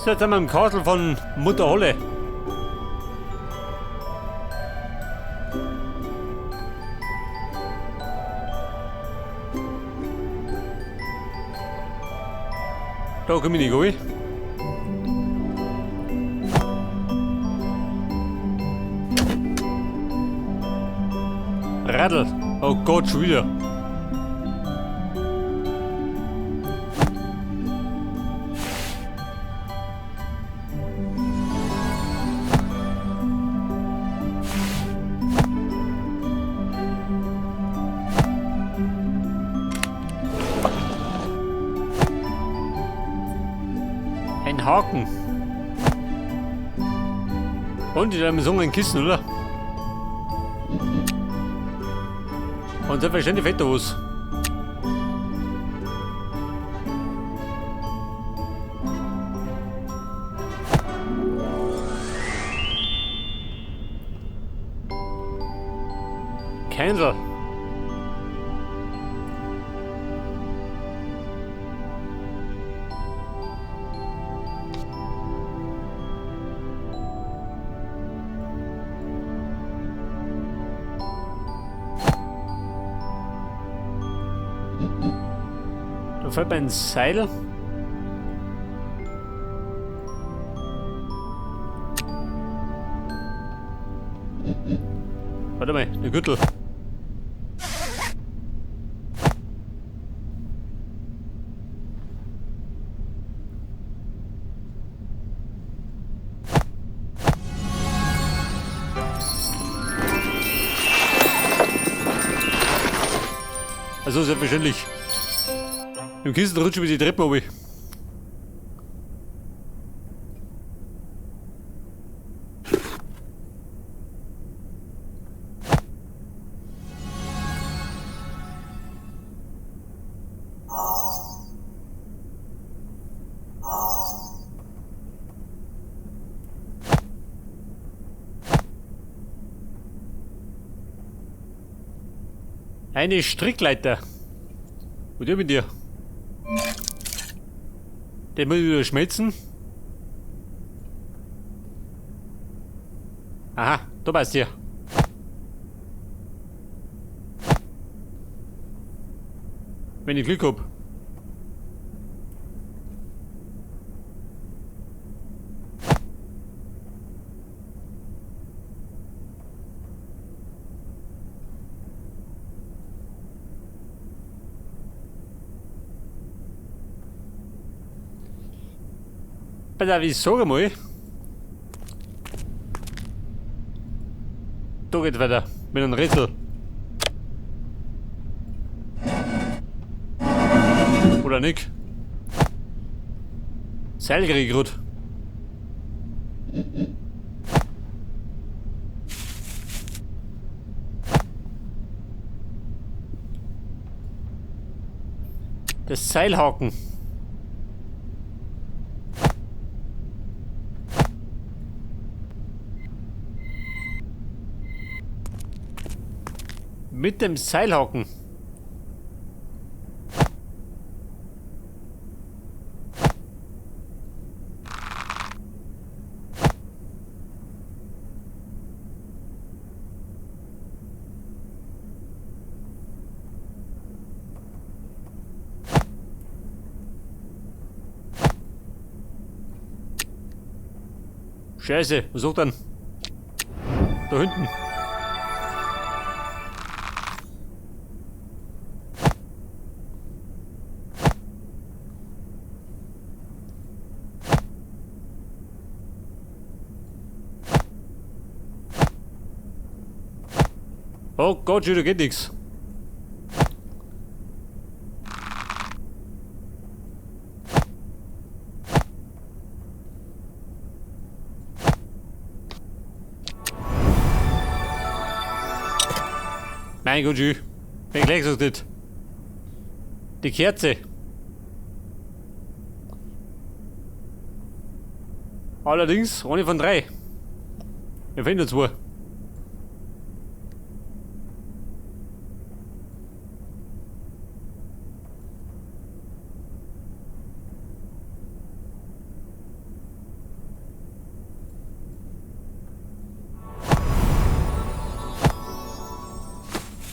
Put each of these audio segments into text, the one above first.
So, jetzt sind wir im Castle von Mutter Holle. Da komm ich nicht rein. Radl. Oh Gott, schon wieder. Ein Haken. Und die haben so ein Kissen, oder? Und selbstverständlich fehlt da was. Candle. Da fällt mir ein Seil. Warte mal, der Gürtel. Also selbstverständlich. Im Kissen rutschen wir die Treppen runter. Eine Strickleiter. Und ich mit dir? Den muss ich wieder schmelzen. Aha, da bist du. Wenn ich Glück hab. Pass auf, ich sag einmal. Da geht's weiter. Mit einem Rätsel. Oder nicht? Seil krieg ich grad. Das Seilhaken. Mit dem Seilhaken. Scheiße, was sucht denn? Da hinten. Oh Gott, schon wieder geht nix. Mein Gott, schön. Bin gleich gesagt nicht. Die Kerze. Allerdings, eine von drei. Wir finden zwei.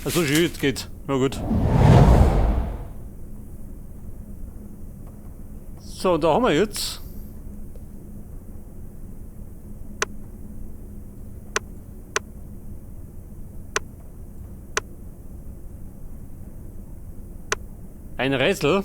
Achso, schön, jetzt geht's. Na gut. So, und da haben wir jetzt. Ein Rätsel.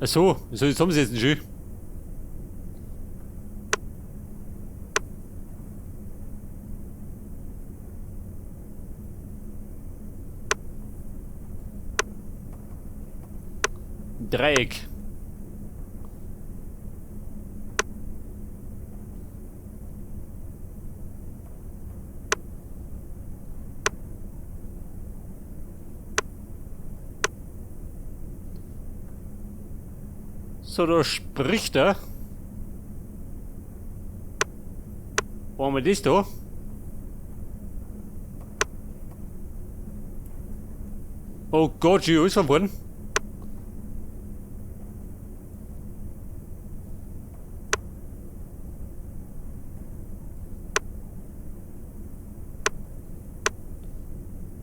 Ach so, wieso jetzt haben sie jetzt denn schon? Dreieck. So, da spricht er. Wo haben wir das da? Oh Gott, schon alles von vorn.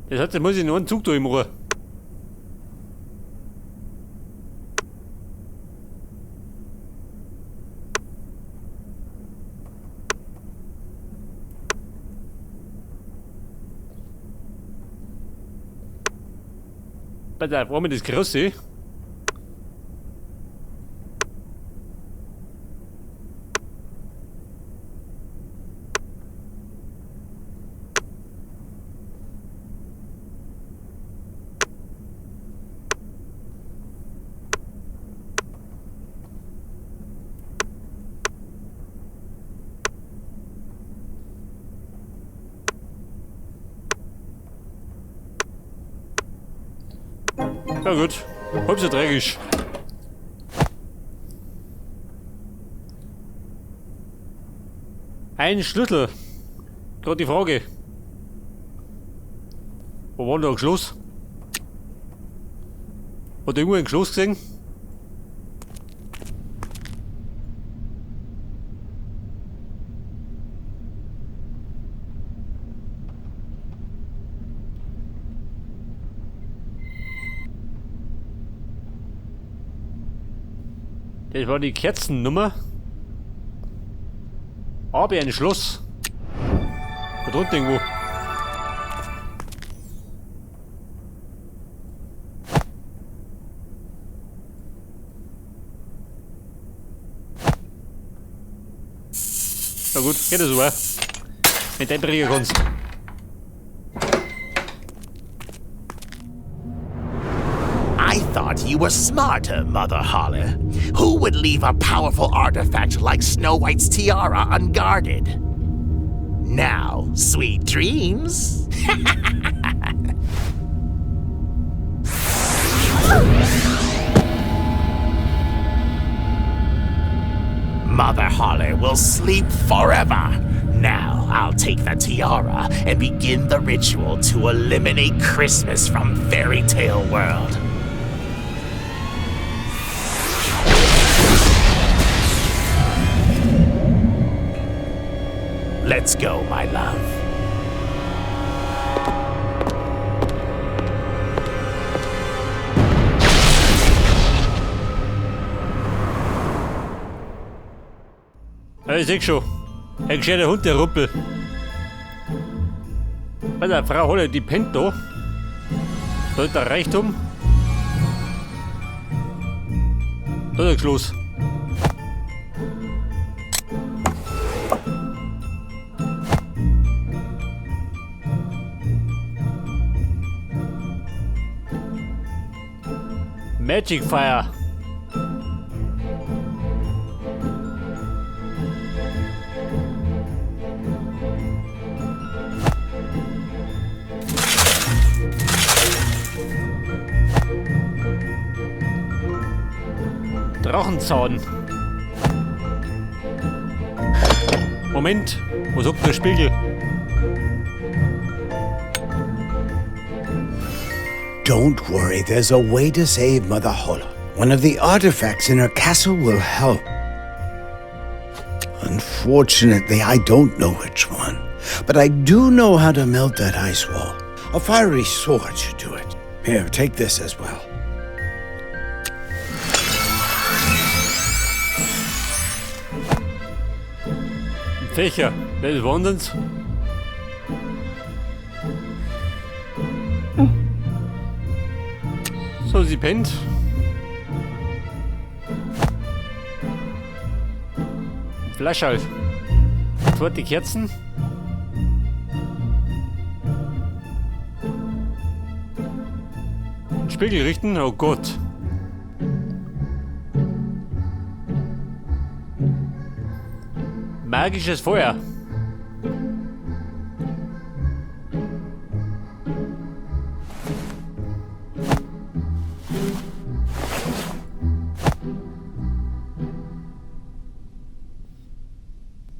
Das heißt, da muss ich noch einen Zug durchmachen. Pass auf, einmal das Große. Na gut, halb so tragisch. Ein Schlüssel. Gerade die Frage. Wo war denn da ein Schloss? Hat irgendwo ein Schloss gesehen? Das war die Kerzennummer. Aber ein Schloss. Da drunten irgendwo. Na gut, geht das so. Wenn du einbringen kannst. I thought you were smarter, Mother Holle. Who would leave a powerful artifact like Snow White's tiara unguarded? Now, sweet dreams. Mother Holle will sleep forever. Now I'll take the tiara and begin the ritual to eliminate Christmas from Fairy Tale World. Let's go, my love. Ja, ich seh schon. Ein gescheiter Hund, der Rumpel. Bei der Frau Holle, die pennt da. Da ist der Reichtum. Da ist der Schloss. Magic Fire. Drachenzahn. Moment, wo sagt der Spiegel? Don't worry, there's a way to save Mother Holle. One of the artifacts in her castle will help. Unfortunately, I don't know which one. But I do know how to melt that ice wall. A fiery sword should do it. Here, take this as well. Fächer, das wanderns. So, sie pennt. Flascherl. Zweite Kerzen. Spiegel richten? Oh Gott. Magisches Feuer.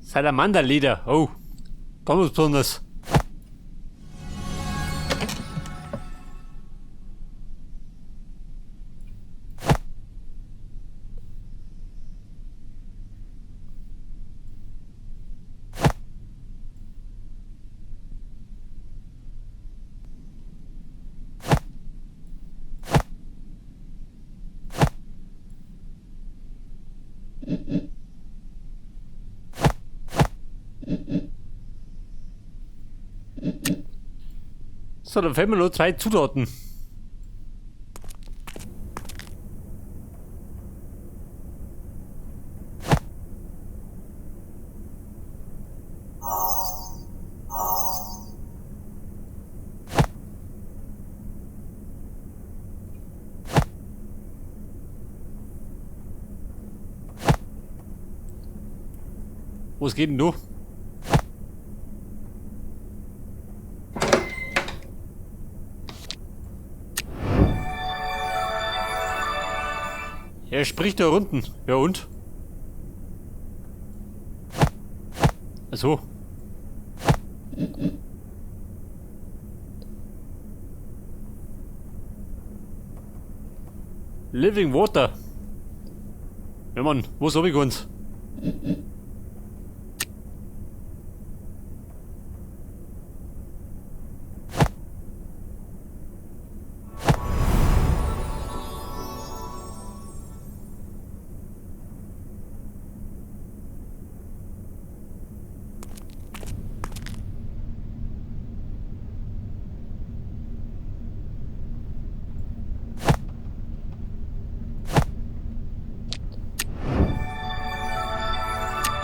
Salamanderleder. Oh, ganz besonders. So, dann fehlen mir nur 2 Zutaten. Was geht denn du? Er spricht da unten. Ja und? Ach so. Living Water. Ja Mann, wo hab ich uns?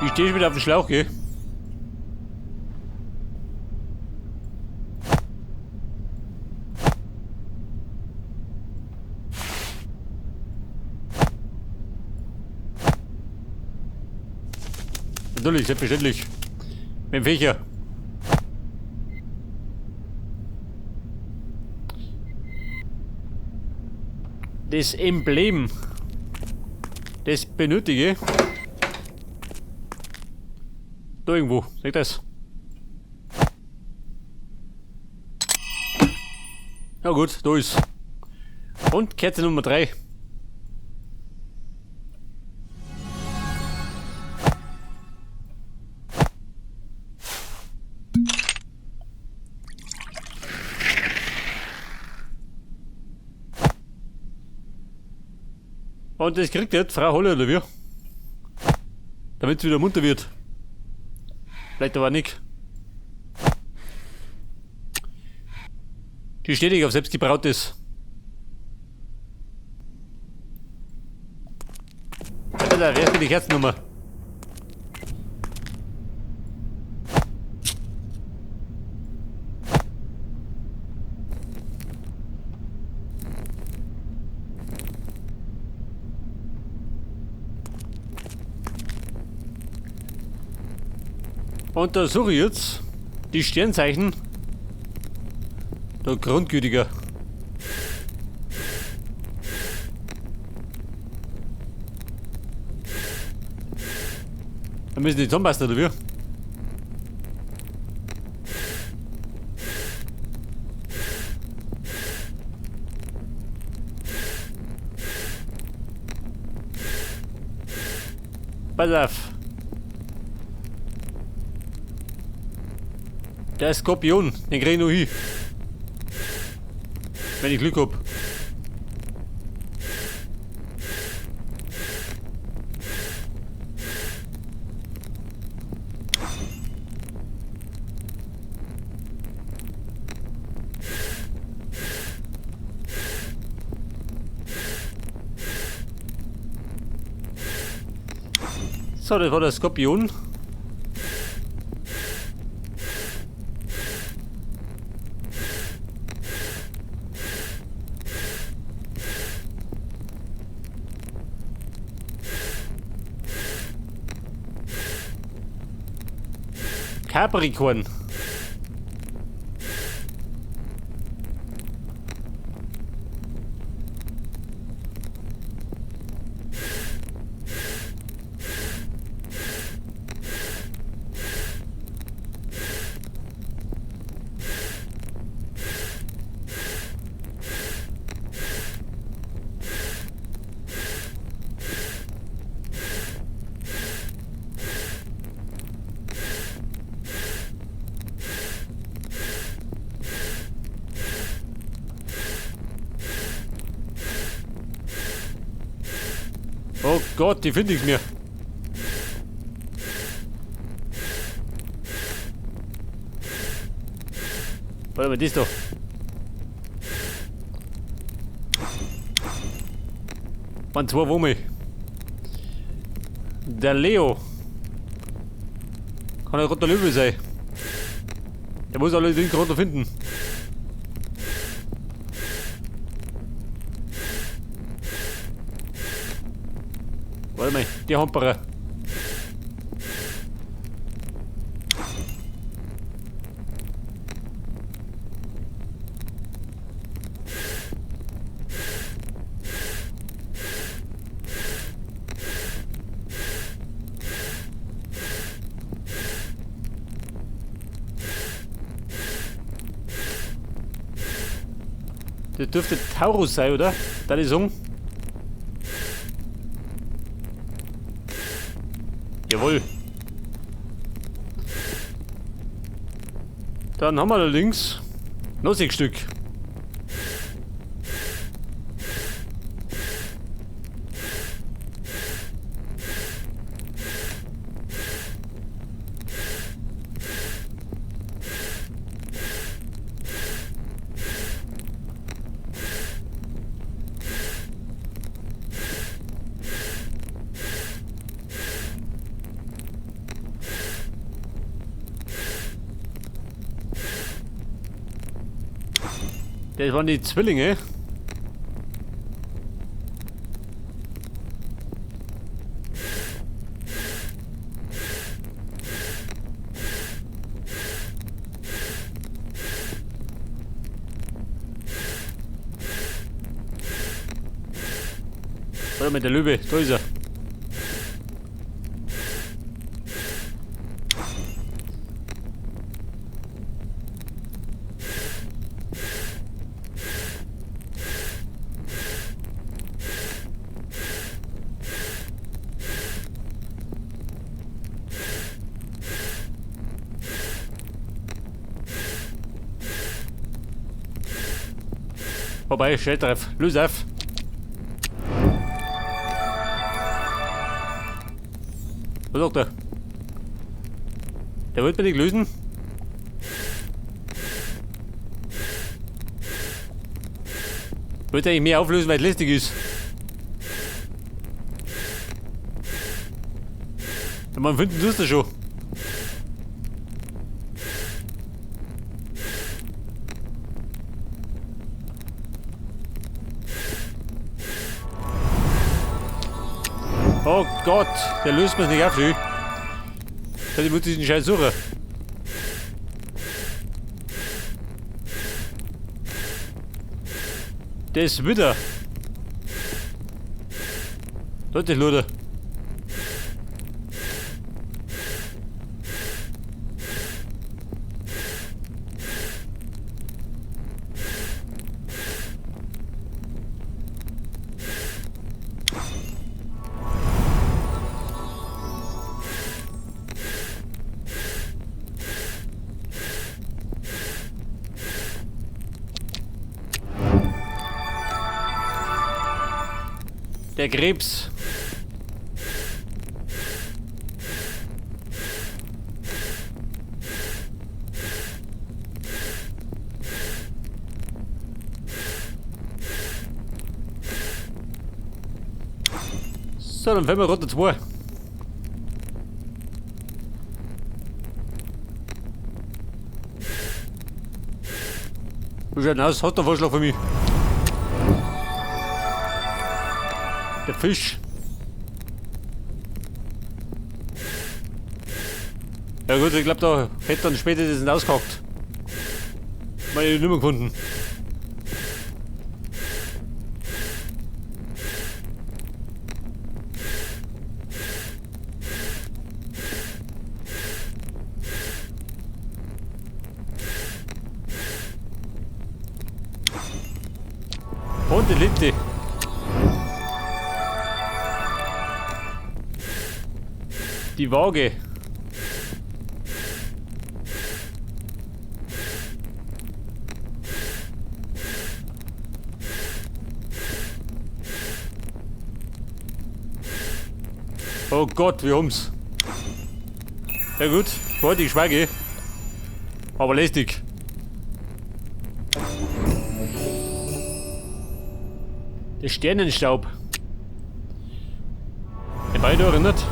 Ich stehe schon wieder auf dem Schlauch, gell? Natürlich, selbstverständlich. Mit dem Fächer. Das Emblem. Das benötige ich. Da irgendwo, seht das? Ja gut, da ist. Und Kerze Nummer 3. Und das kriegt jetzt Frau Holle oder wie? Damit sie wieder munter wird. Vielleicht aber nicht. Die steht nicht auf selbstgebrautes. Alter, wer ist denn die Kerznummer? Und da suche ich jetzt die Sternzeichen der Grundgütiger. Dann müssen die zusammenpassen, oder wie? Pass auf. Der Skorpion, den krieg ich noch hin. Wenn ich Glück hab. So, das war der Skorpion. Capricorn. Oh Gott, die finde ich mir. Warte mal, das da. Waren zwei Wumme. Der Leo. Kann ja gerade der Löwe sein. Der muss alle den gerade finden. Warte mal, die Hamperer. Das dürfte Taurus sein, oder? Da die Song. Jawohl. Dann haben wir da links noch 6 Stück. Das waren die Zwillinge. Warte mal, der Löwe, da ist er. Vorbei, Schelltreff. Löse auf. Was sagt er? Der wollte mich nicht lösen. Wollte eigentlich mehr auflösen, weil es lästig ist. Ja, man finden tust du schon. Oh Gott, der löst mir's nicht auf, schön. Ich muss diesen Scheiß suchen. Der ist wieder. Leute, Leute. Der Krebs. So, dann fahren wir Runde 2. Wie schaut denn aus? Hat der Vorschlag für mich? Der Fisch. Ja gut, ich glaube, da hätte dann später das nicht ausgehackt. Mal nicht mehr gefunden. Und die Linde. Die Waage. Oh Gott, wir haben's. Ja gut, wollte ich schweige. Aber lästig. Der Sternenstaub. Der beide erinnert.